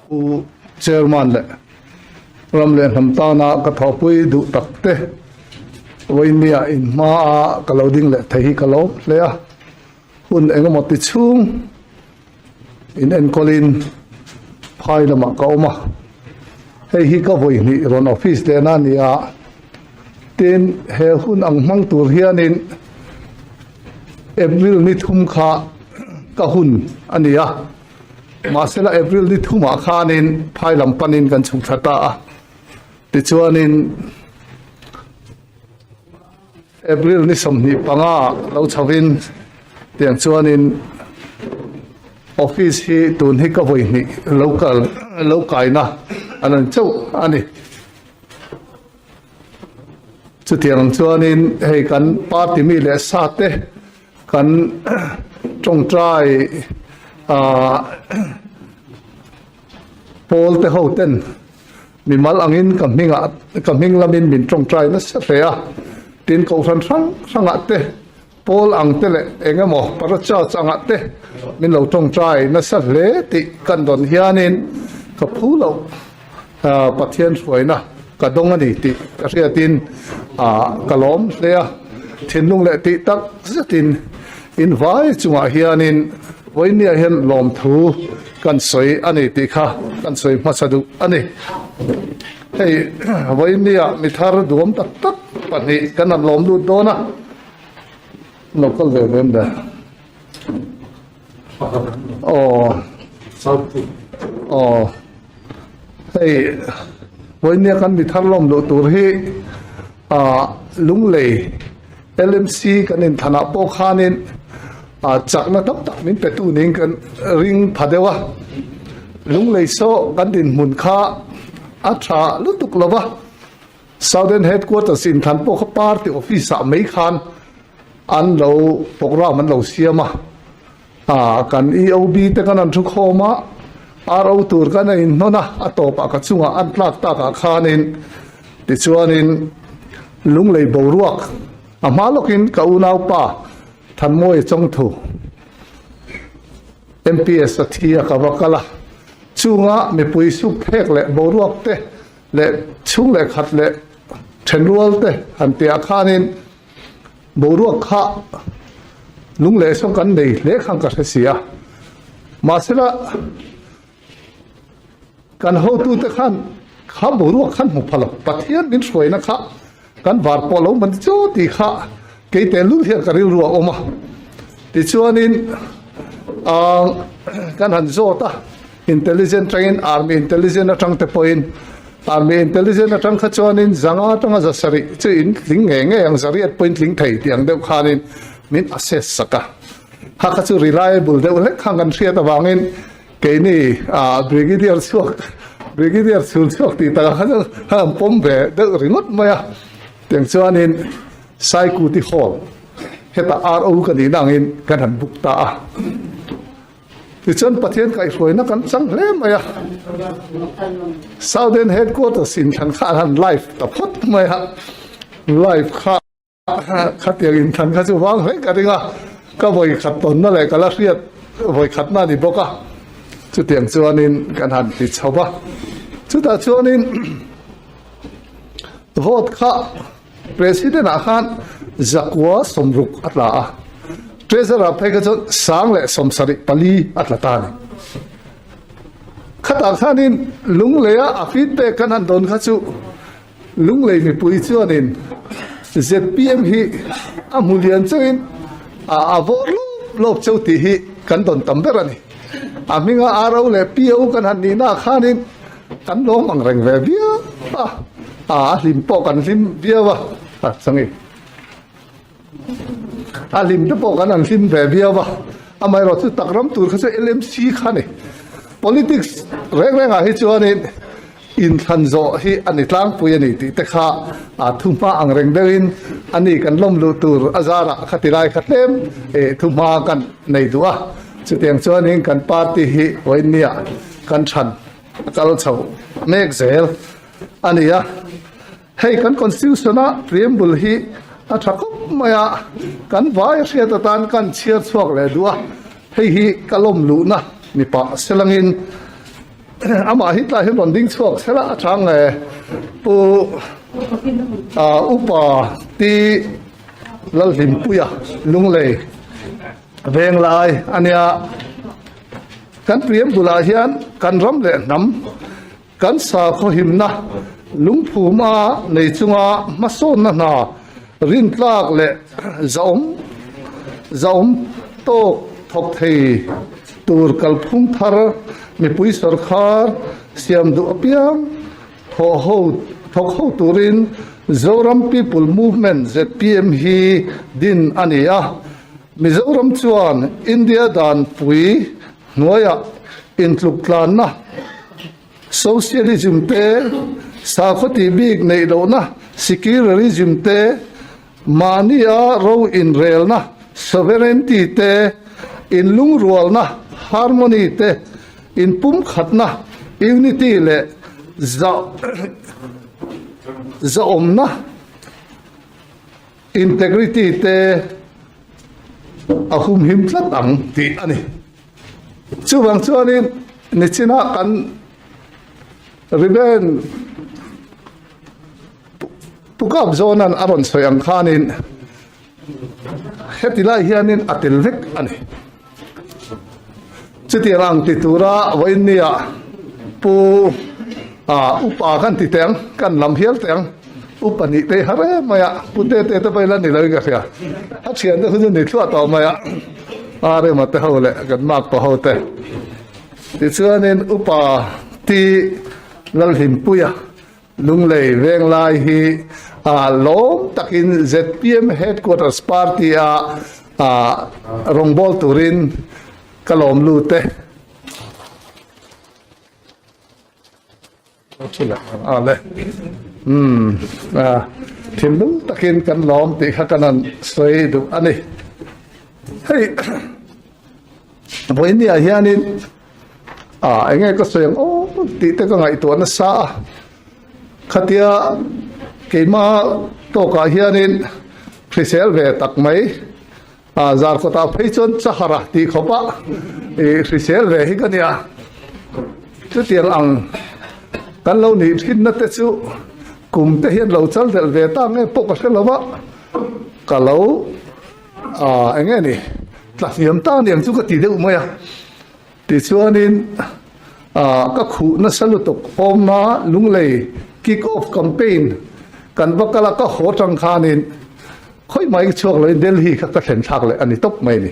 Pu Chairman leh ram leh hnam tana ka thawhpui duh tak te vawinia in hmaa ka lo ding leh thei hi ka lawm hle a, hun engemaw ti chhung in enkawlin phai lamah ka awm a, hei hi ka vawihnih rawn office lehna a ni a, tin he hun ang hmang tur hianin April ni thum kha ka hun a ni a. Mahsela April ni thumah khanin phai lam panin kan chhuk thla ta a, tichuanin April ni 25 lo chhovin tiang chuanin office hi tun hi ka vawi hnih lo kal lo kaina an rawn chauh a ni. Chutiang chuanin hei kan party mi leh sa te Kan tawngtai pawl te ho ten mimal angin ka hmingah ka hming lamin min tawngtai nasa hle a, tin kohhran hrang hrangah te pawl ang te leh eng emaw para church angah te min lo tawngtai nasa hle tih kan dawn hianin ka phu loh Pathian hruaina ka dawng a ni tih ka hriatin ka lawm hle a, thinlung leh tih tak zetin in vai chungah hianin vawinia hian lawmthu kan sawi a ni tih kha kan sawi hmasa duh a ni. Hei vawinia mi thar duam tak tak pahnih kan han lawm lut dawn a, lo kal ve ve em le? Aw aw hei vawinia kan mi thar lawm luh tur hi ah Lunglei LMC kan inthanah pawh khanin ah chakna tam tak min pe tu niin kan ring pha deuh a, Lunglei saw kan dinhmun kha a tha lutuk lo va, Southern Headquarters inthan pawh kha party office ah mai khan an lo programme an lo siam a, ah kan EOB te kan an thu khawm a, RO tur kan a inhnawn a, a tawpah ka chungah an tlak takah khanin tichuanin Lunglei boruak a hma lawkin ka unaupa Thanmawia Chawngthu MPS a thi a ka va kal a, chunga mipui suk thlek leh boruak te leh chhung leh khat leh thenrual te han tihah khanin boruak kha lung leh sawn kan nei hle khan ka hre si a, mahsela kan hotute khan kha boruak khan hmu pha lo, Pathian min hruaina kha kan var pawh lo man chu tih kha kei tehlul hian ka rilru a awm a, tichuanin ah kan han zawt a. Intelligent atangin Army Intelligent atang te pawhin Army Intelligent atang kha chuanin zanga atanga za sarih chu in tling ngei ngei ang zariat pawhin tling thei tih ang deuh khanin min assess sak a. Kha kha chu reliable deuh hlek khan kan hriat avangin keini ah Brigadier chhuak Brigadier chhul chhuak tih takah kha chu kha an pawm ve deuh ringawt mai a. Tiang chuanin Saikuti Hall hetah RO ka nihna angin kan han book ta a. Tichuan Pathian kaihhruaina kan chang hle mai a, Southern Headquarters inthlan kha an han live ta phawt mai a, live kha khatiang inthlan kha chu vang hle ka ring a, ka vawi khat tawnna leh ka la hriat vawi khatna a ni bawk a, chutiang chuanin kan han ti chho va, chutah chuanin vote kha President ah khan zakua sawmruk a tla a, Treasurer phei kha chuan 1074 a tla ta a ni. Khatah khanin Lungleia a feedback kan han dawn kha chu Lunglei mipui chuanin zpm hi a hmu lian chauhin a a vawr lawp lawp chauh tih hi kan dawn tam ber a ni. A hminga RO leh PO kan han nihna ah khanin Kan lawm ang reng ve viau a, a hlim pawh kan hlim viau a, a changi a hlim te pawh kan han hlim ve viau a, amaherawh chu tak ram tur kha chu LMC kha ni, politics reng rengah hi chuanin inthlan zawh hi a ni tlangpui a ni tih te kha a thuhma ang reng deuhin a ni kan lawm luh tur a zarah kha ti lai kha tlem thuhma kan nei duh a, chutiang chuanin kan party hi vawiinnia kan chhan. A kal chho mek zel a ni a, hei kan constitution a preamble hi a tha khawp mai a, kan vai hriat atan kan chhiar chhuak leh duh a, hei hi ka lawm luhna mipa selangin. Amah hi tlai hian rawn ding chhuak chhel a, a chang nge Pu Upa Ti Lalhlimpuia Lunglei Venglai a nia. Kan PM bulah hian kan ram leh hnam kan sakhaw himna lungphuma nei chunga hmasawnna hna rintlak leh zahawm zahawm tawk thawk thei tur kalphung thar mipui sawrkhar siam duh apiang thawh ho thawk ho turin Zoram People Movement, zpm, hi din a ni a. Mizoram chuan India danpui hnuaiah intluktlanna, socialism te, sakhaw tih bik neih lohna, secularism te, mahnia ro inrelna, sovereignty te, inlungrualna, harmony te, inpumkhatna, unity leh zahawmna, Integrity te a humhim tlat ang tih a ni. Chuvang chuanin nichinah kan Riben Pukap zawnan a rawn sawi ang khanin heti lai hianin a tel vek a ni. Chutiang ang ti tura vawiinnia Pu Upa kan ti teh ang, kan lam hial teh ang, Upa nih te har em mai a, Pu Tete te pawhin a ni loin ka hria, a thiante chu chu ni thluah tawh mai a, Arema te ho leh kan makpa ho te. Tichuanin Upa Ti Lalhlimpuia Lunglei Venglai hi lawm takin zpm Headquarters Party a rawngbâwl turin ka lawm lut e. Thinlung takin kan lawm tih kha kan han sawi duh a ni. Hei vawinia hianin Ah, enge ka sawi ang aw tih te ka ngaihtuah nasa a. Khatia keima tawkah hianin hrisel ve tak mai, ah Zarkawtah phei chuan Chahara tih khawpa ih hrisel ve hi ka nia. Chutiang ang kan lo nih thinna te chu kum te hian lo chal delh ve ta nge pawh ka hre lo va, ka lo ah enge ni tla hniam ta aniang chu ka ti deuh mai a. Tichuanin ka khuh nasa lutuk awmna Lunglei Kick Off Campaign kan va kal a, ka haw tang khanin khawi mai chhuak loin Delhi kha ka thlen thlak leh a ni tawp mai ni.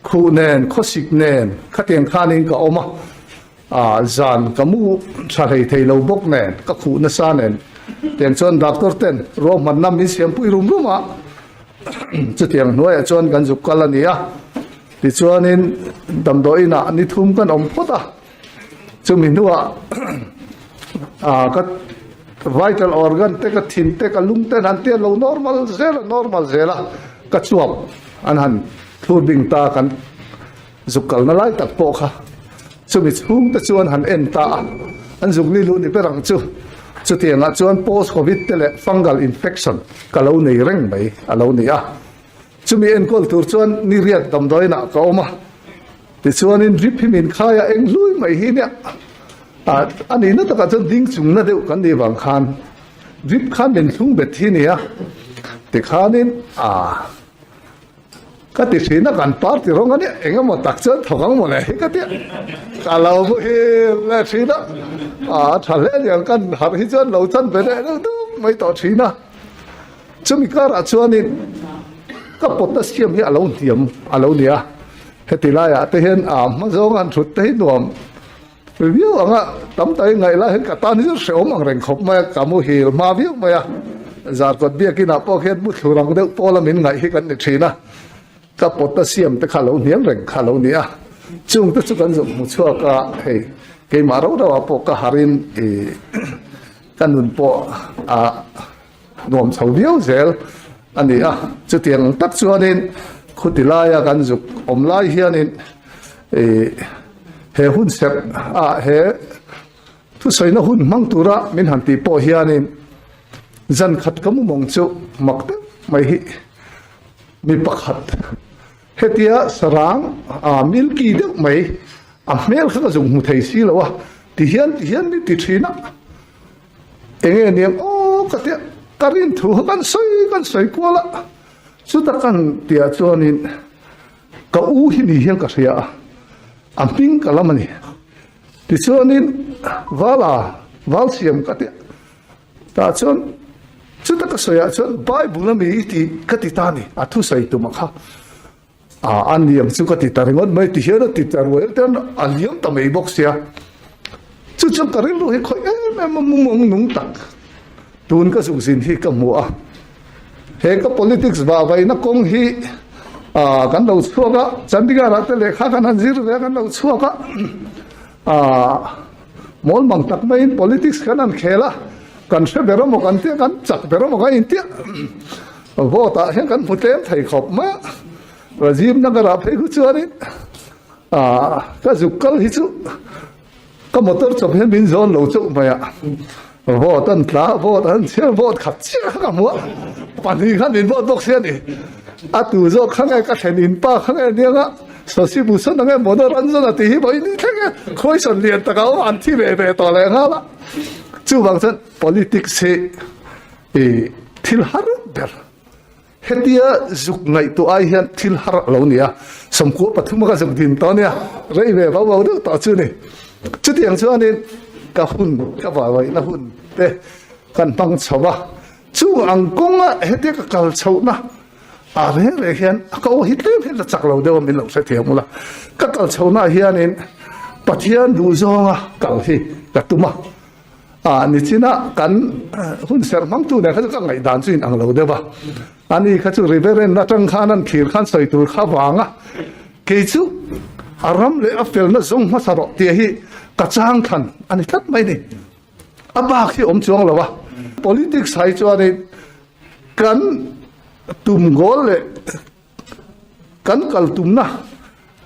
Khuh nen, khawsik nen khatiang khanin ka awm a, zan ka mu tha hlei thei lo bawk nen, ka khuh nasa nen tiang chuan doctor ten ruahmanna min siampui rum rum a, chutiang hnuaiah chuan kan zuk kal a ni a. Tichuanin damdawiinah ni thum kan awm phawt a, chumi hnuah ka vital organ te ka thin te ka lung te an han tia lo normal zel a normal zel a, ka chuap an han thlur bing ta kan zuk kalna lai tak pawh kha chumi chhung te chuan han en ta a, an zuk ni luh ni ber ang chu chutiangah chuan post covid te leh fungal infection ka lo nei reng mai a lo ni a. Chumi enkawl tur chuan ni riat damdawiinah ka awm a, tichuanin drip hi min khai a, eng hlui mai hi nia a nihna takah chuan ding chungna deuh kan nih vang khan drip khan min thlung bet hi nia, tikhanin ah ka ti thin a kan party rawng a nia eng emaw tak chuan thawk ang mawle hi ka tia ka lo muhil leh thin a, a tha hle aniang kan harh hi chuan lo chan ve leh deuh dup mai tawh thin a. Chumi karah chuanin ka potassium hi a lo hniam a lo ni a, heti laiah te hian a hma zawng han thut te hi nuam viau ang a, tam takin ngaih lai hian ka tan hi chu hrehawm ang reng khawp mai a, ka muhil hma viau mai a, Zarkawt biakinah pawh khian muthlur ang deuh pawla min ngaih hi kan ni thin a. Ka potassium te kha lo hniam reng kha lo ni a, chung te chu kan zawm hmu chhuak a, hei keimah rau rauah pawh ka harin ih ka nun pawh a nuam chho viau zel a ni a, chutiang tak chuanin khuti laia kan zuk awm lai hianin ih he hun serh ah he Thusawiina hun hmang tura min han tih pawh hianin zan khat ka mu mawng chu mak deuh mai hi mi pakhat hetia sarang a milky deuh mai a hmel kha ka zung hmu thei si lo a. Ti hian ti hian min ti thin a, enge niang aw ka tia ka rin thu kha kan sawi kan sawi kual a, chuta kan tihah chuanin ka u hi ni hian ka hria a, a hming ka lam a ni. Tichuanin Vala, Val siam ka tia tah chuan chuta ka sawiah chuan Bible a mi i tih ka ti ta a ni, a thusawi tumah kha. A a niam chu ka ti ta ringawt mai ti hian a ti ta ruai te a liam ta mai bawk sia. Chu chuan ka rilru hi khawih em em a mumang nung tak tun ka zuk zin hi ka hmu a. He ka politics vah vaihna kawng hi a kan lo chhuak a, Chandigarh ah te lehkha kan han zir ve a kan lo chhuak a. A mawlmang tak maiin politics kan han khel a, kan hre ber emaw kan tia kan chak ber emaw kan intia. Vote ah hian kan hmu tlem thei khawp mai a, Rajiv Nagar ah phei khu chuanin ah ka zuk kal hi chu ka motor chawp hian min zawn lo chauh mai a, vote an tla vote an chhiar vote khat chiah kha ka hmu a, pahnih khan min vote bawk si a ni, a tu zawk kha nge ka thlen in pa kha nge aniang a, Sasi Bhushan ang e Manoranjan a tih hi vawiin ni thleng e, khawisawn lian tak a awm a an thi ve ve tawh leh nghal a, chuvang chuan politics hi I thil har ber hetia zuk ngaihtuah ai hian thil har a lo ni a, sawmkua pathum a ka zuk din tawh ania, rei ve vau vau deuh tawh chu ni. Chutiang chuanin ka hun ka vaivaihna hun te kan hmang chho a, chung ang kawnga hetia ka kal chhohna ah reng reng hian a ka aw hi tlem hian ka chak lo deuh a min lo hrethiam ula, ka kal chhohna ah hianin Pathian duhzawnga kal hi ka tum a. Ah nichina kan hun serh hmangtu nen kha chu ka ngaihdan chu inang lo deuh a, ani kha chu Reverend atang khan an thlir khan sawi tur kha vang a, kei chu a ram leh a felna zawng hmasa rawh tih hi ka chang thlan a ni tlat mai ni. A bak hi awm chuang lo a, politics hai chuanin kan tum goal leh Kan kal tumna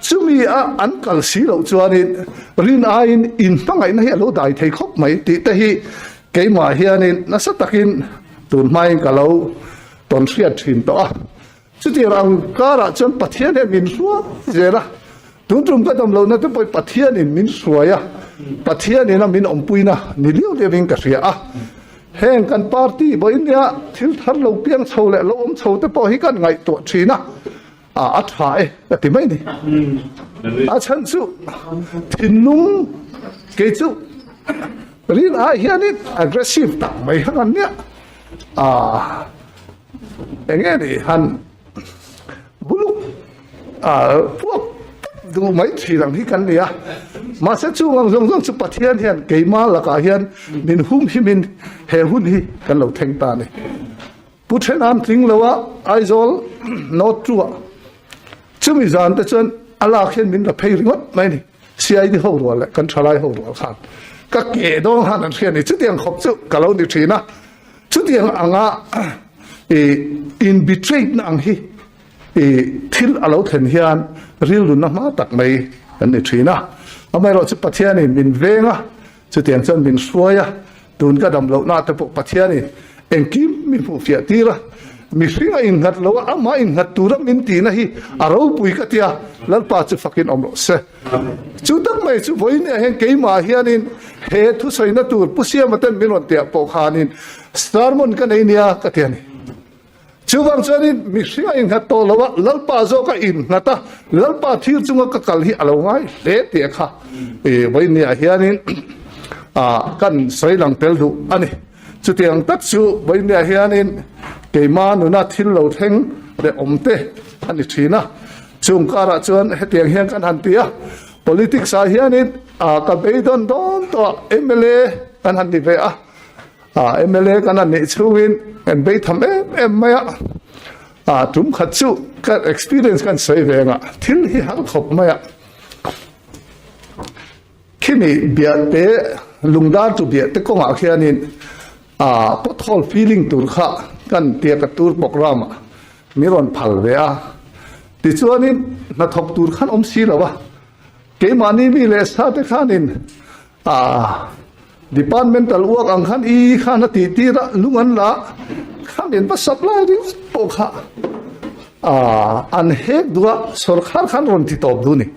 chumi a an kal si loh chuanin rin aiin inhmangaihna hi a lo dai thei khawp mai tih te hi keimah hianin nasa takin tun hmain ka lo tawn hriat thin tawh a. Chutiang ang karah chuan Pathian hian min hruai zel a, tun tum ka dam lohna te pawhin Pathianin min hruai a, Pathianin a min awmpuina ni liau liauin ka hria a. Heng kan party pawh in nia thil thar lo piang chho leh lo awm chho te pawh hi kan ngaihtuah thin a, a tha e ka ti mai ni. A chhan chu thinlung kei chu rin ai hianin aggressive tak mai kha kan nia, eng nge ni han Buluk puak duh mai thin ang hi kan ni a, mahse chung ang zawng zawng chu Pathian hian keimah lakah hian min hum himin he hun hi kan lo thleng ta a ni. Pu Thenam tling lo a Aizawl North Two-ah chumi zan te chuan a lak hian min la phei ringawt mai a ni. CID ho rual leh kan thalai ho rual khan ka ke dawn khan an hria a ni. Chutiang khawp chu ka lo ni thin a. Chutiang anga i in betrayed na ang hi i thil a lo thlen hian rilrunna hma tak mai kan ni thin a. Amaherawh chu Pathianin min veng a, chutiang chuan min hruai a, tun ka dam lohna te pawh Pathianin engkim min hmuhfiah tir a, mihring a innghat lo a, amah innghat tura min tihna hi a ropui ka tia, Lalpa chu fakin awm rawh se. Chu tak mai chu vawiin hian keimah hianin he thusawiina tur Pu Siama ten min rawn tiah pawh khanin sermon ka nei nia ka ti a ni. Chuvang chuanin mihring a innghat tawh lo a, Lalpa zawk a innghat a, Lalpa thir chunga ka kal hi a lo ngai hle tih kha vawiin niah hianin kan sawi lang tel duh a ni. Chutiang tak chu vawiin niah hianin keimah nuna thil lo thleng leh awm te a ni thin a. Chung karah chuan hetiang hian kan han ti a, politics ah hianin ka beidawn dawn tawh a, mla kan han ni ve a, mla kan han nih chhungin kan bei tham em em mai a, tum khat chu ka experience kan sawi ve ang a, thil hi har khawp mai a. Khimi biahte lungdar chu biahte kawngah khianin pothole filling tur kha kan tia ka tur programme ah mi rawn phal ve a, tichuanin hnathawk tur khan awm si lo a, keimahni mi leh sa te khanin departmental work ang khan i khan a tih tir a, lung an la khan in va supply ringawt pawh kha an hek duh a, sawrkhar khan rawn ti tawp duh a ni.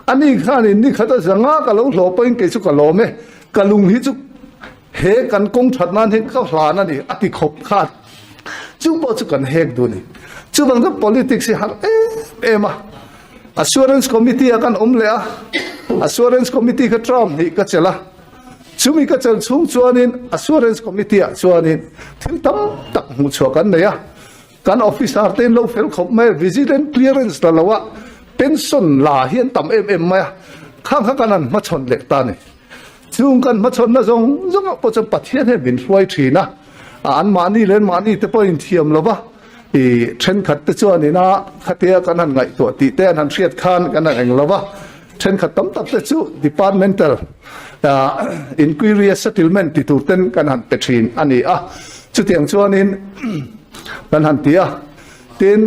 Ani khanin ni khat a zanga ka lo hlawh pawhin kei chu ka lawm e, ka lung hi chu he kan kawng that nan hian ka hlan a ni a ti khawp kha. Chu pawh chu kan hek duh a ni. Chuvang chuan politics hi har em em a. Assurance Committee ah kan awm leh a, Assurance Committee kha term hnih ka chelh a. Chumi ka chelh chhung chuanin Assurance Committee ah chuanin thil tam tak hmuh chhuah kan nei a. Kan officer te in lo fel khawp mai a, vigilant clearance la lo a, pension la hi an tam em em mai a, khang kha kan han hmachhawn leh ta a ni. Chung kan hmachhawnna zawng zawngah pawh chuan Pathian hian min hruai thin a, anmahni leh anmahni te pawh inthiam lo va, ih thenkhat te chuan ina khatia kan han ngaihtuah tih te an han hriat khan kan han eng lo va, thenkhat tam tak te chu departmental inquiry a settlement ti tur ten kan han pe thin a ni a, chutiang chuanin kan han ti a, tin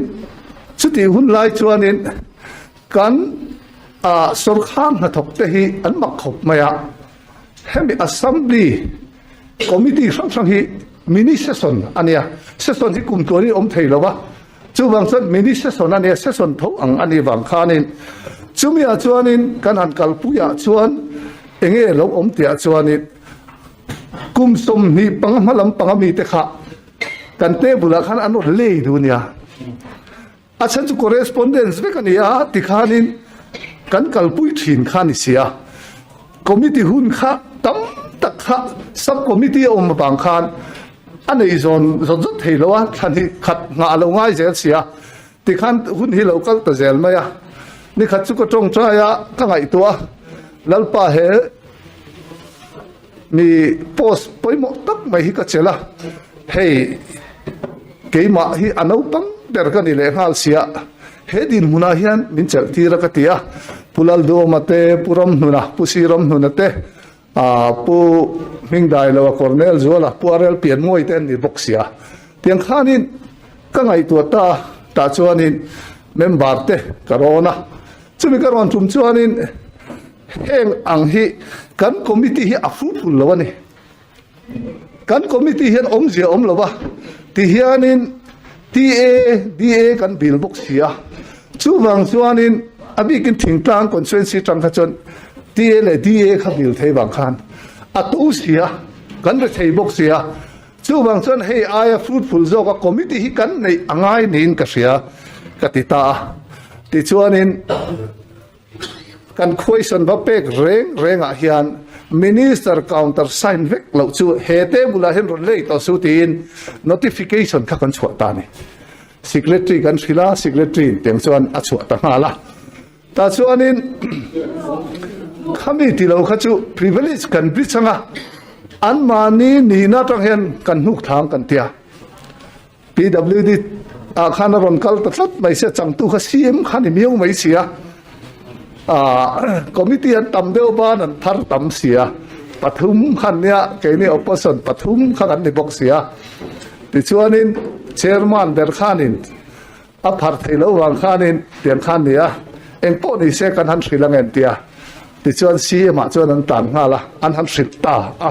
chutih hun lai chuanin kan Ah sawrkhar hnathawk te hi an mak khawp mai a, hemi Assembly Committee hrang hrang hi mini session a nia, session hi kum tluanin awm thei lo va, chuvang chuan mini session a nia, session tho ang a nih vang khanin chumiah chuanin kan han kalpuiah chuan enge lo awm tihah chuanin kum 25 hma lampang ami te kha kan table ah khan an rawn lei duh nia. A chhan chu correspondence vek a ni a, tikhanin kan kalpui thin kha a ni si a. Committee hun kha tam tak kha sub committee a awm avang khan a nei zawn zawt zawt thei lo a, thla hnih khat nghah a lo ngai zel si a, tikhan hun hi lo kal ta zel mai a. Nikhat chu ka tawngtai a, ka ngaihtuah a, Lalpa he Mi post pawimawh tak mai hi ka chelh a, hei keimah hi a naupang ber ka ni leh nghal sia, he dinhmunah hian min chelh tir a ka ti a, Pu Lalduama te, Pu Ramhnuna, Pu Si Ramhnuna te, Pu Hmingdailoa, Cornel Zuala, Pu Arel Pianmuai te an ni bawk sia. Tiang khanin ka ngaihtuah ta a, tah chuanin member te ka rawn a, chumi ka rawn tum chuanin, Heng ang hi kan committee hi a fruitful lo a ni. Kan committee hian awmzia awm lo va, tihianin TA, DA kan dil bawk si a. Chuvang chuanin a bikin thingtlang constituency tang kha chuan TA leh DA kha dil thei vang khan a to si a, kan re thei bawk si a. Chuvang chuan hei aia fruitful zawka committee hi kan neih a ngai niin ka hria ka ti ta a. Tichuanin. Kan question va pek reng rengah hian Minister counter sign vek loh chu he table ah hian rawn lei tawh su tiin notification kha kan chhuah ta a ni. Secretary kan hrilh a, Secretary in tiang chuan a chhuah ta nghal a. Tah chuanin khami ti lo kha chu privilege kan bridge anga anmahni nihna atang hian kan hnuk thlang kan tia. PWD ah khan a rawn kal ta tlat mai sia, changtu kha CM kha ni miau mai sia, ah committee an tam deuh ban an thar tam sia, pathum khan nia keini opposition pathum kha kan ni bawk sia, tichuanin chairman ber khanin a phar thei lo vang khanin tiang khan nia engpawh ni se kan han hrilh ang em tia, tichuan CM ah chuan an tlan nghal a, an han hrilh ta a.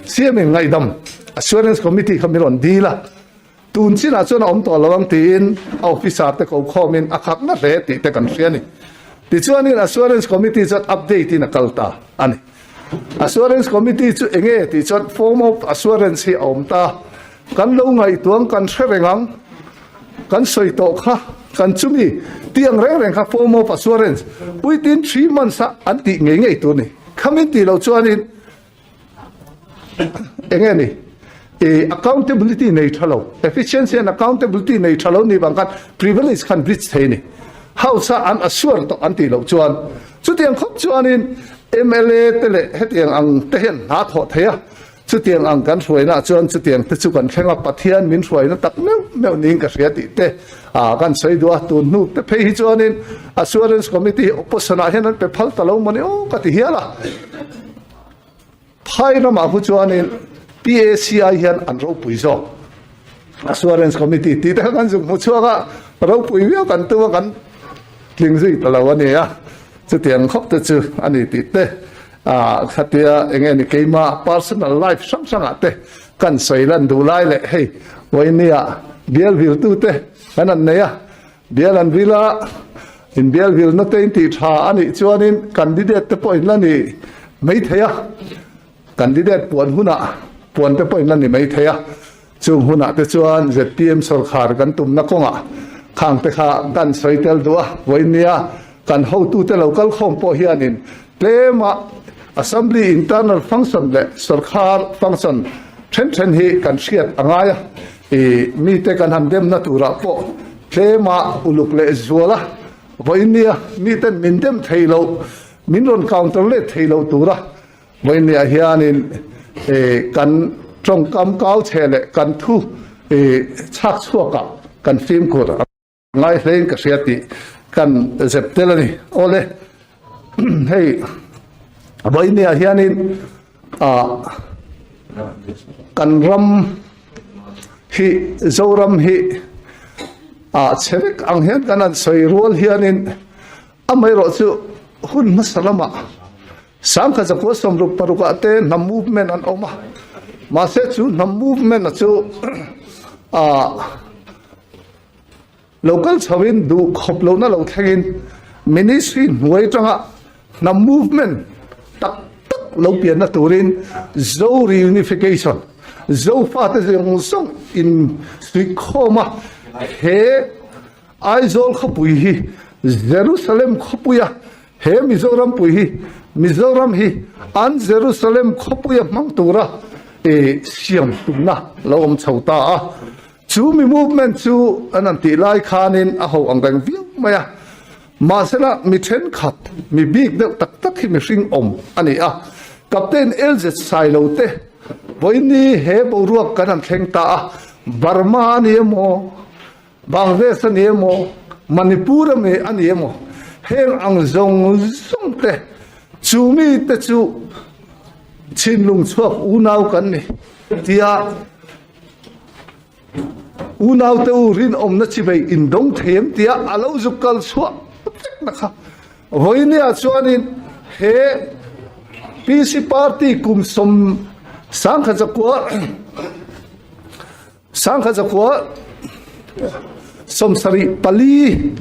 CM in ngaihdam Assurance Committee kha min rawn dil a, tun chinah chuan a awm tawh lo ang tiin a officer te ko khawmin a khak na hle tih te kan hria a ni. Tichuanin Assurance Committee chuan update in a kal ta a ni. Assurance Committee chu eng nge tih chuan form of assurance hi a awm ta, kan lo ngaihtuang kan hre reng ang, kan sawi tawh kha kan chumi tih ang reng reng kha form of assurance within 3 months a an tih ngei ngei tur a ni. Khamin tih loh chuanin Enge ni? I accountability nei tha lo, efficiency and accountability nei tha lo ni vang khan privilege khan breach thei ni. House a an assure tawh an tih loh chuan chutiang khawp chuanin mla te leh hetiang ang te hian hna thawh thei a, chutiang ang kan hruaina ah chuan chutiang te chu kan thleng a, Pathian min hruaina tak meuh meuh niin ka hria tih te kan sawi duh a, tun hnu te phei hi chuanin assurance committee hi opposition ah hian an pe phal ta lo maw ni aw ka ti hial a. Phai ramah khu chuanin PACI hian an ropui zawk. Assurance Committee tih te kha kan zuk hmu chhuak a, ropui viau kan tum a, kan tling zui ta lo a ni a. Chutiang khawp te chu a ni tih te khatia eng nge ni keima personal life hrang hrangah te kan sawi lan duh lai leh hei Wainia bial viltu te kan han nei a, bial an vil a. Inbial vilna te in tih tha a nih chuanin candidate te pawh in la ni mai thei a, candidate puan hunah puan te pawh in la ni mai thei a, chung hunah te chuan zpm sawrkhar kan tumna kawngah khang te kha kan sawi tel duh a, vawinia kan hotute lo kal khawm pawh hianin tlema Assembly internal function leh sawrkhar function then then hi kan hriat a ngai a, ih mite kan han demna turah pawh tlema uluk leh zual a, vawinia miten min dem thei loh, min rawn counter let thei loh tura vawinia hianin ih kan tawngkam kau chhe leh kan thu ih chhak chhuakah kan fimkhur a. Ngai hlein ka hria tih kan zep tel a ni. Awle, hei vawinia hianin ah kan ram hi Zoram hi ah chhe vek ang hian kan han sawi rual hianin amaherawh chu hun hmasa lamah Sangkhat zakua sawmruk parukah te hnam movement an awm a, mahse chu hnam movement a chu ah lo kal chhoin duh khawp lohna lo thlengin ministry hnuai atanga hnam movement tak tak lo pianna turin Zo reunification, Zofate zawng zawng insuihkhawm a he Aizawl khawpui hi Jerusalem khawpuia he Mizoram pui hi Mizoram hi an Jerusalem khawpuia hmang tura siam tumna lo awm chho ta a. Chu mi movement chu an han tih lai khanin a ho ang reng viau mai a, mahsela mi thenkhat, mi bik deuh tak tak hi mihring awm a ni a. Captain LZ Sailo te vawiini he boruak kan han thleng ta a, Burma a ni emaw, Bangladesh a ni emaw, Manipur a mi a ni emaw, heng ang zawng zawng te chu mi te chu chhinlung chhuak unau kan ni tia Unaute u rinawmna chivei indawng thei em tia a lo zuk kal chhuah vek na kha. Vawinia chuanin he PC party kum sawm sangkhat zakua sangkhat zakua sawmsarih pali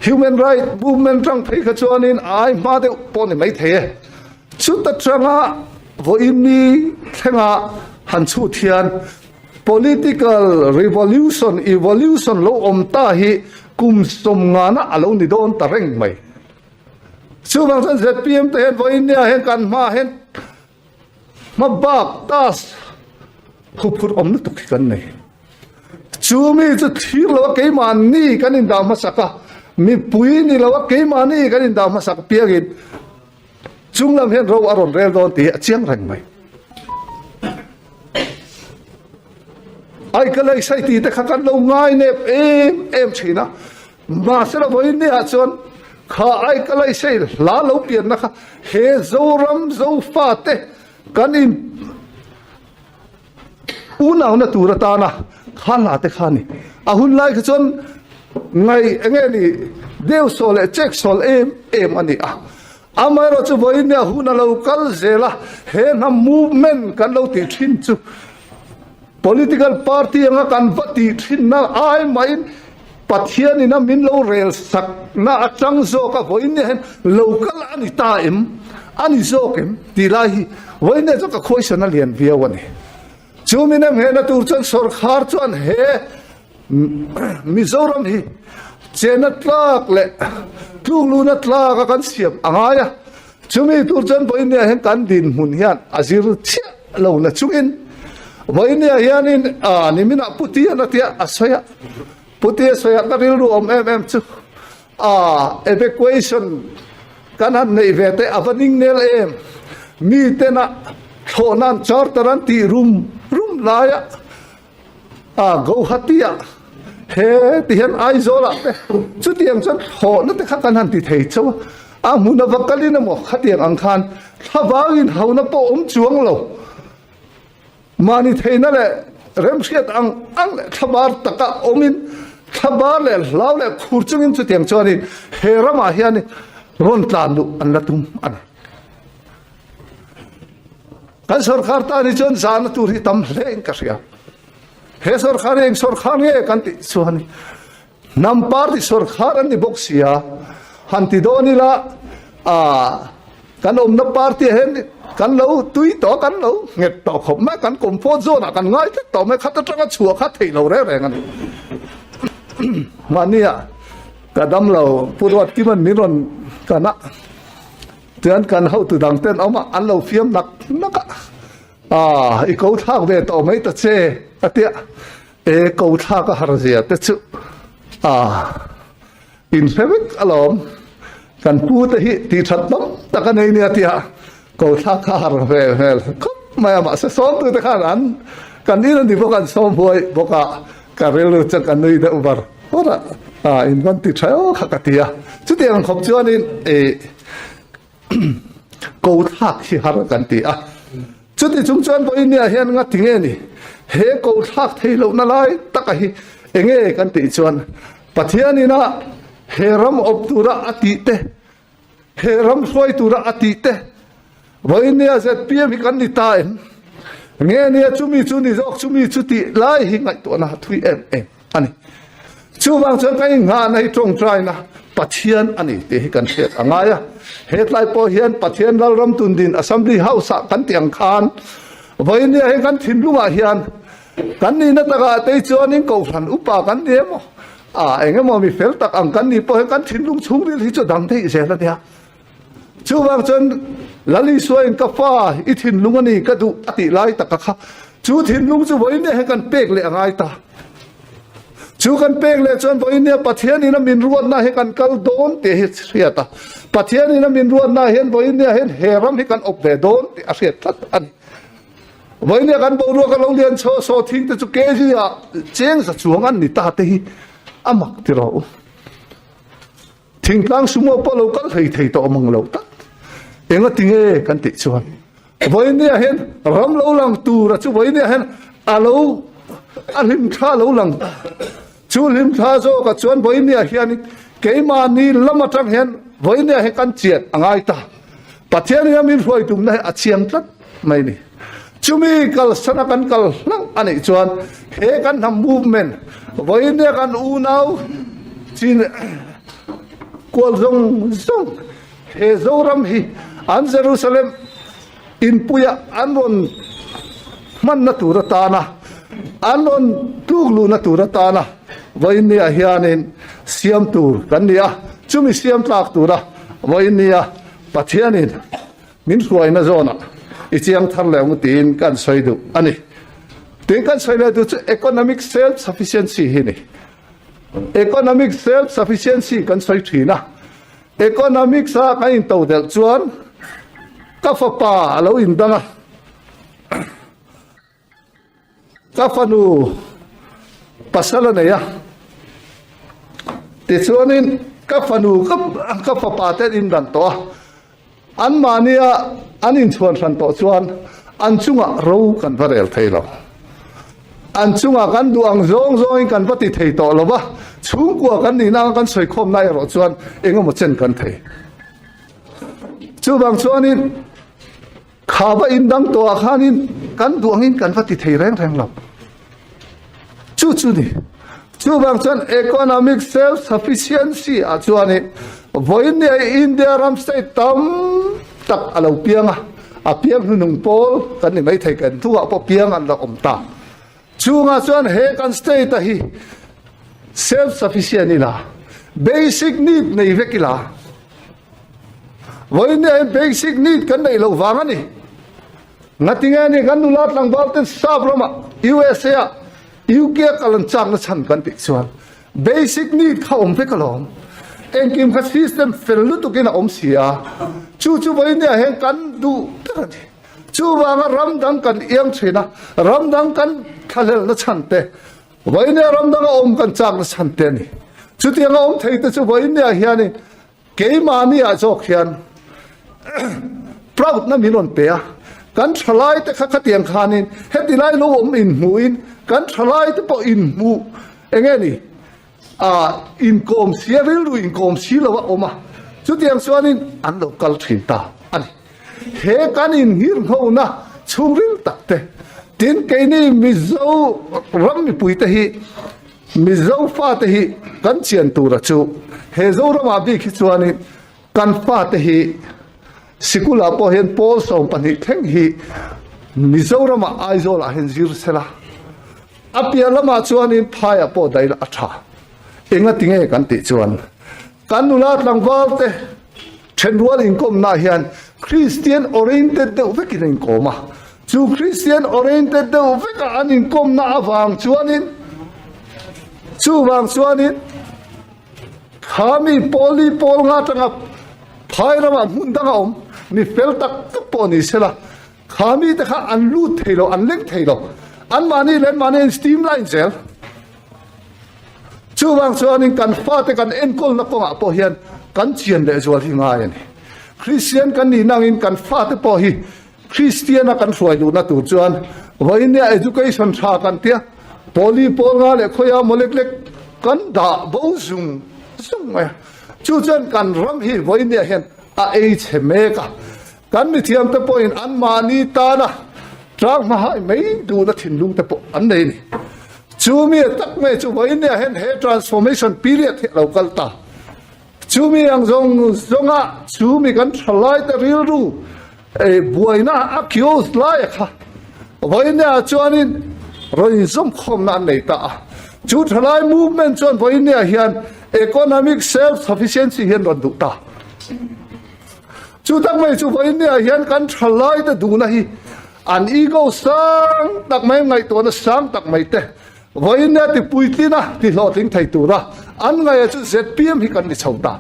Human right movement tang phei kha chuanin a ai hma deuh pawh ni maithei e. Chuta tanga vawiin ni thlenga han chhut hian political revolution, evolution lo awm ta hi kum sawmngana a lo ni dawn ta reng mai. Chuvang chuan zpm te hian vawiin nia hian kan hmaah hian Hma bak task huphurh awm lutuk hi kan nei. Chu mi chu thlir lo a keimahni kan indah hmasak a, mipui ni lo a keimahni kan indah hmasak piangin chung lam hian ro a rawn rel dawn tih hi a chiang reng mai. Ai ka lei sai tih te kha kan lo ngai nep em em thin a, Mahsela vawiin niah chuan kha ai ka laihsei hla lo pianna kha he Zoram Zofate kan in unauna tur atana kha hla te kha a ni. A hun lai kha chuan ngaih enge ni deu sawl leh chek sawl em em a ni a. Amaherawh chu vawiin niah hun a lo kal zel a, he hnam movement kan lo tih thin chu Political party anga kan va tih thinna ai mahin Pathianin a min lo rel sakna atang zawk a vawiin hian lo kal a ni ta em, a ni zawk em tih lai hi vawiin hian chuan ka khuaisana lian viau a ni. Chu min em hehna tur chuan sawrkhar chuan he Mizoram hi chena tlak leh tlukluhna tlak a kan siam a ngai a, chumi tur chuan vawiin hian kan dinhmun hian a zir chiah lo na chungin vawinia hianin ah niminah Puti-an a tia a sawi a, Puti a sawi a ka rilru awm em em chu ah evacuation kan han neih ve te a va ning nel em mi tena thlawhna an charter an tih rum rum laia A Guwahati-ah he ti hian Aizawl-ah te chutiang chuan thlawhna te kha kan han ti thei chauh a, a hmun a va kalin emaw khatiang ang khan thlavangin hauna pawh awm chuang lo. Mahni theihna leh remhriat ang ang leh thlabar taka awmin thlabar leh hlau leh khur chungin chutiang chuanin he ramah hian rawn tlan luh an la tum a ni. Kan sorkar tan hi chuan zahna tur hi tam hle in ka hria. He sorkar hi eng sorkar nge kan tih chuan. Hnam party sawrkhar an ni bawk sia, han ti dawn ila ah kan awmna party ah hian kan lo tui tawh a, kan lo nghet tawh khawp mai a, kan comfort zone ah kan ngai tlat tawh mai a, khat atanga chhuah kha theih lo reng reng a ni. Mahnia ka dam lo Pu Ruatkima'n min rawn kan a, chuan kan hotu dang ten awm a, an lo fiam nak nak a, ah i ko thlak ve tawh mai ta che a tia. E ko thlak a har zia te chu a inhre vek alawm. Kan pu te hi tih that tam tak a nei nia tia ko thlak kha har ve hmel khawp mai a, mahse sawmtu te khan an kan in a ni bawk a, an sawm huai bawk a, ka rilru chu ka nui deuh var var a, a in van ti tha aw kha ka ti a. Chutiang khawp chuanin e Ko thlak hi har kan ti a, chuti chung chuan vawinia hian nga ti nge ni? He ko thlak thei lohna lai taka hi enge kan tih chuan Pathianina he ram awp tura a tih te, he ram hruai tura a tih te, vawinia zpm hi kan ni ta em? Nge nia chumi chu ni zawk chumi chu tih lai hi ngaihtuahna thui em em. a ni. Chuvang chuan kan inghahna hi tawngtaina Pathian a ni tih hi kan hriat a ngai a. Hetlai pawh hian Pathian Lalram Tundin Assembly House-ah kan tih ang khan vawinia hian kan thinlungah hian kan nihna takah te chuanin Kohhran upa kan ni emaw, ah eng emaw mi fel tak ang kan nih pawh hian kan thinlung chhungril hi chu dang theih zel a nia. Chuvang chuan Lal Isuain ka fa i thinlung a ni ka duh a tih lai taka kha chu thinlung chu vawiin hian kan pek leh a ngai ta. Chu kan pek leh chuan vawiin Pathian in a min ruatna hi kan kal dawn tih hi hriat a. Pathian in a min ruatna hian vawiin hian he ram hi kan awp ve dawn tih a hriat tlat a ni. Vawiin kan boruak a lo lian chho saw thing te chu kg ah cheng za chuang an ni ta te hi a mak ti rawh u. Thingtlang sumo pawh lo kal hlei thei tawh mang lo tak. Enga tinge kan tih chuan vawinia hian ram lo lang tura chu vawinia hian a lo a hlim thla lo lang chu hlim thla zawkah chuan vawinia hian keimahni lam atang hian vawinia hi kan chian a ngai ta. Pathian hian min hruai tumna hi a chiang tlat mai ni. Chumi kalsana kan kal hlauh a nih chuan he kan hnam movement vawinia kan unau chin kual zawng zawng he Zoram hi an Jerusalem inpuia an rawn hmanna tur atana an rawn tluk luhna tur atana vawinia hianin siam tur kan ni a, chumi siam tlak tura vawinia Pathianin Min hruaina zawnah i chiang thar leh ang tiin kan sawi duh a ni. Tin kan sawi leh duh chu economic self sufficiency hi ni. Economic self sufficiency kan sawi thin a. Economics a kan intodelh chuan ka fapa a lo indang a. Ka fanu pasal a nei a, tichuanin ka fanu ka fapa te an indan tawh a, anmahnia an inchhuan hran tawh chuan an chungah ro kan va rel thei lo. An chungah kan duh ang zawng zawngin kan va ti thei tawh lo va, chhungkua kan nihna anga kan sawikhawmna erawh chuan eng emaw chen kan thei. Chuvang chuanin. Kha va indang tawhah khanin kan duh angin kan va ti thei reng reng lo. Chu chu ni. Chuvang chuan economic self sufficiency ah chuanin vawiin nia India ram state tam tak a lo piang a, a piang hnunung pawl kan ni maithei kan hnungah pawh piang an la awm ta. Chungah chuan he kan state a hi self sufficient ila, basic need nei vek ila, Vawiin nia hian basic need kan neih loh vang a ni. Ngatinge ni kan nula tlangval ten sap ramah USA ah UK a kal an chakna chhan kan tih chuan basic need kha awm vek alawm. Engkim kha system fel lutukin a awm si a, chu chu vawiin nia hian kan duh ber a ni. Chuvanga ram dang kan iang thin a, ram dang kan thlahlelna chhan te, vawiin nia ram danga awm kan chakna chhan te a ni. Chutianga awm thei te chu vawiin nia hianin Keimahni ah zawk hian proud na min rawn pe a, kan thalai te kha khatiang khanin heti lai lo awm inhmuhin kan thalai te pawh inhmuh eng nge ni ah inkawm si a rilru inkawm si lo a awm a, chutiang chuanin an lo kal thin ta a ni. He kan inhirnghona chhungril tak te tin keini Mizo ram mipui te hi. Mizo fate hi kan chian tura chu he Zoramah bik hi chuanin kan fate hi Sikulah pawh hian pawl 12 thleng hi Mizoramah Aizawlah hian zir sela a piah lamah chuanin phaiah pawh daih a tha. Engati nge kan tih chuan kan nula tlangval te thenrual inkawmna hian Kristian oriented deuh vekin a inkawm a, chu Kristian oriented deuh veka an inkawmna avang chuanin chuvang chuanin kha mi pawli pawl nga atanga phai ramah hmun danga awm mi fel tak tak pawh ni sela kha mite kha an lut thei lo an leng thei lo anmahni leh anmahni an streamline zel. Chuvang chuanin kan fate kan enkawlna kawngah pawh hian kan chian leh zual hi ngai a ni. Kristian kan nih nangin kan fate pawh hi Kristiana kan hruai luhna tur chuan vawinia education tha kan tia pawli pawl nga leh khawia maw lek lek kan dah bo zung zung mai a. Chu chuan kan ram hi vawinia hian a ei chhe mek a. Kan mithiamte pawhin anmahni tana tlang hmahai mai duhna thinlung te pawh an nei a ni. Chu mi tak mai chu vawinia hian he transformation period hi a lo kal ta. Chu mi ang zawng zawnga chu mi kan tha laite rilru buaina a chaos laia kha vawinia chuanin rawn inzawmkhawmna an nei ta a. Chu thalai movement chuan vawinia hian economic self-sufficiency hi an rawn duh ta. Chu tak mai chu vawinia hian kan thalaite duhna hi an ego sang tak mai, ngaihtuahna sang tak mai te vawinia ti puitlin a, ti hlawhtling thei tura an ngaih chu zpm hi kan ni chho ta.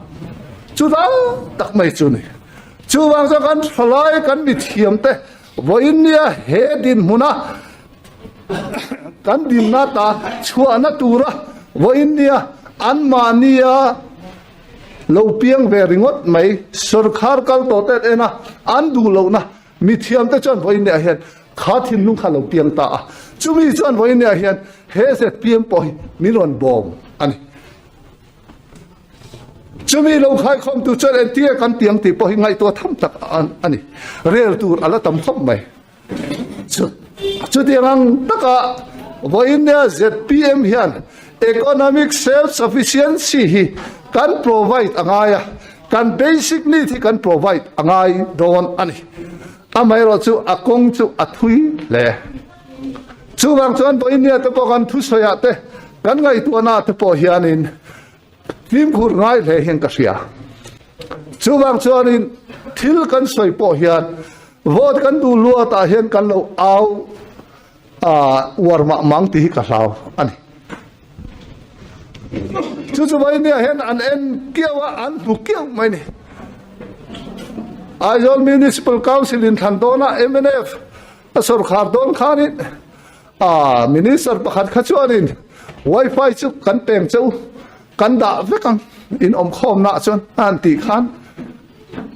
Chu dang tak mai chu ni. Chuvang chuan kan thalai kan mithiam te vawinia he dinhmuna kan dinna ta chhuahna tura vawinia anmahnia Lo piang ve ringawt mai, sawrkhar kal tawh te an en a, an duh lohna mithiam te chuan vawiin ah hian kha thinlung kha lo piang ta a, chumi chuan vawiin ah hian he zpm pawh hi min rawn bawm a ni. Chumi lo khaikhawm tu chuan entir kan piang tih pawh hi ngaihtuah tham tak a ni, rel tur a la tam khawp mai. Chutiang ang taka vawiin zpm hian economic self sufficiency hi kan provide a ngai a, kan basic need hi kan provide a ngai dawn a ni. Amaherawh chu a kawng chu a thui hle. Chuvang chuan vawiin te pawh kan thusawiah te kan ngaihtuahna te pawh hianin Fimkhur ngai hle hian ka hria. Chuvang chuanin thil kan sawi pawh hian vote kan duh luatah hian kan lo au uar mah mang tih hi ka hlau a ni. Chu chu Vainia hian an en kiau a, an hmu kiau mai ni. Aizawl Municipal Council in thlan dawna mnf a sawrkhar dawn khanin A minister pakhat kha chuanin wifi chu kan peng cheu kan dah vek ang in awm khawmna ah chuan a han tih khan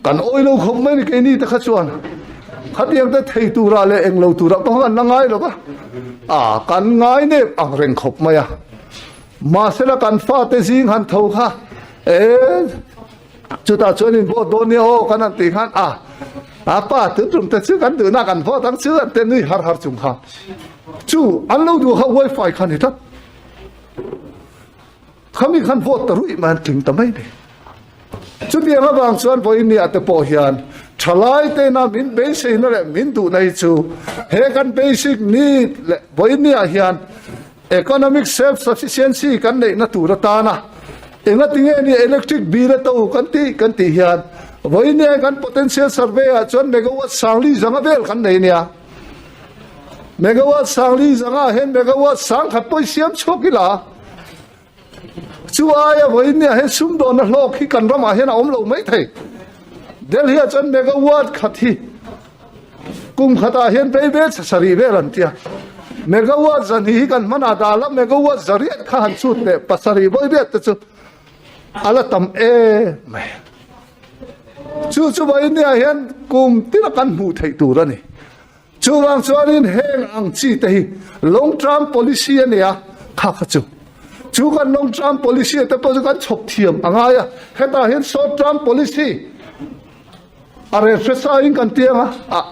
kan awi lo khawp mai ni keini te kha chuan khatiang te thei turah leh englo turah pawh kan la ngai lo va a kan ngai nep ang reng khawp mai a mahsela kan fate zing han tho kha e Chutah chuan in vote dawn nia aw kan han tih khan a a pa tun tum te chu kan duhna kan vote ang chu an te nui har har chung kha chu an lo duh kha wifi kha ni tlat khami khan vote ta ruih mai an tling ta mai ni chutiang avang chuan vawiin ni ah te pawh hian thalai te na min beiseina leh min duhna hi chu he kan basic need leh vawiin ni ah hian Economic self sufficiency kan neihna tur atana engati nge ni electric bill a to kan tih kan tih hian vawiin kan potential survey ah chuan megawatt sangli zanga vel kan nei nia. Megawatt sangli zanga hian megawatt sang khat pawh i siam chhuak ila chu aia vawiin hian sumdawnna hlawk hi kan ramah hian a awm lo mai thei. Delhi ah chuan megawatt khat hi Kum khatah hian vei vel chhasarih vel an tia. Megawatt zahnih hi kan hmanah dah la, megawatt zariat kha han chhut leh pasarih vawi riat te chu a la tam em mai. Chu chu vawinia hian kum tina kan hmuh theih tur a ni. Chuvang chuanin heng ang chi te hi long term policy a nia kha kha chu. Chu kan long term policy te pawh chu kan chhawp thiam a ngai a, hetah hian short term policy A rel hre sa in kan tiang a, ah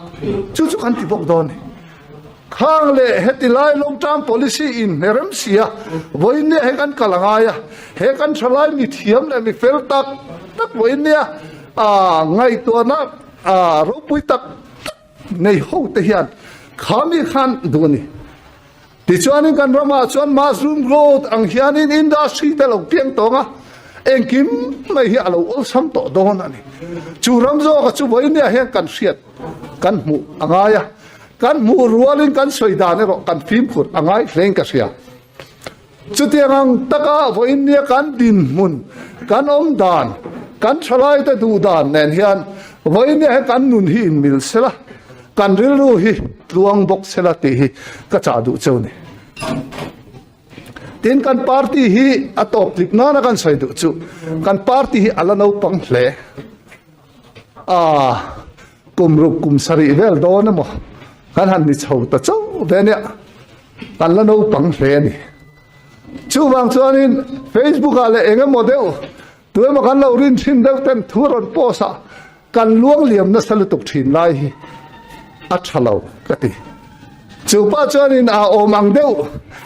chu chu kan ti bawk dawn ni. Khang leh heti lai long term policy in hne rem si a, vawiin nia he kan kal a ngai a, he kan tha lai mi thiam leh mi fel tak tak vawiin nia ngaihtuahna ropui tak tak nei ho te hian kha mi khan duh a ni. Tichuanin kan ramah chuan mushroom growth ang hianin industry te lo piang tawng a, engkim mai hi a lo awlsam tawh dawn a ni. Chu ram zawka chu vawiin nia hian kan hriat kan hmuh a ngai a. Kan hmuh rualin kan sawi dan erawh kan fimkhur a ngai hlein ka hria. Chutiang ang taka vawiin nia kan dinhmun, kan awm dan, kan thalaite duh dan nen hian vawiin nia hian kan nun hi inmil sela, kan rilru hi tluang bawk sela tih hi ka chah duh cheu ni. Tin, kan party hi a tawp tlip nana kan sawi duh chu kan party hi a la naupang hle. A, kum ruk kum sarih vel dawn emaw kan han ni chho ta chauh ve nia, kan la naupang hle a ni. Chuvang chuanin Facebook ah leh eng emaw deuh tu emaw kan lo rin thin deuh ten thu rawn post ah kan luang liam nasa lutuk thin lai hi a tha lo ka ti. Chu pa chuanin a awm ang deuh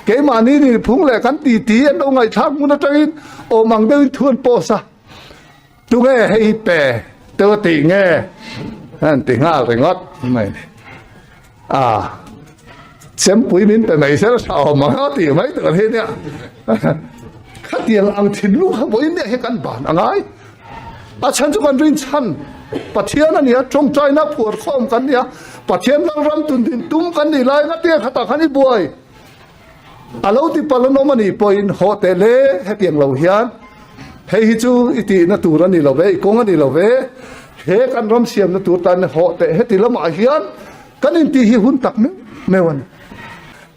keimahni nihphung leh kan titi an lo ngaihthlak hmun atangin awm ang deuhin thu an post a. Tunge hei pe teuh a tih nge an ti nghal ringawt mai ni. A chempui min pe mai sel tha awm ang a tih mai tur hi nia. Khatiang ang thinlung kha vawiin nia hi kan ban a ngai. A chhan chu kan rinchhan Pathian a nia, tawngtaina phuar khawm kan nia, Pathian lalram tundin tum kan nih lai nga tia khatah khan i buai. A lo ti palh an awm a nih pawhin haw teh le hetiang lo hian hei hi chu i tihna tur a ni lo ve, i kawng a ni lo ve, he kan ram siamna tur tan haw teh heti lamah hian kan intih hi hun tak meuh meuh a ni.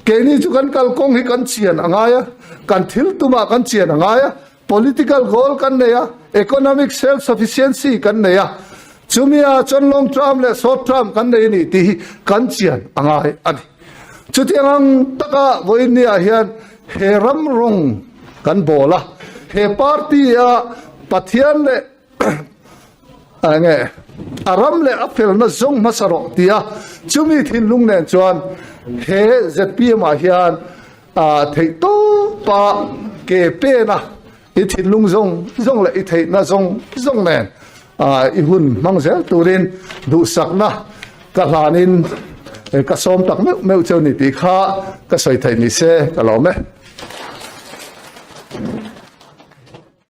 Keini chu kan kalkawng hi kan chian a ngai a, kan thil tumah kan chian a ngai a, Political goal kan nei a, economic self sufficiency kan nei a, chumi ah chuan long term leh short term kan nei a ni tih hi kan chian a ngai a ni. Chutiang ang taka vawiin ah hian he ram rawng kan bawl a, he party a Pathian leh enge a ram leh a felna zawng hmasa rawh tia chumi thinlung nen chuan he zpm ah hian A theih tawpa ke pena i thinlung zawng zawng leh i theihna zawng zawng nen i hun hmang zel turin duhsakna ka hlanin ka sawm tak meuh meuh cheu ni tih kha ka sawi theih ni se ka lawm e.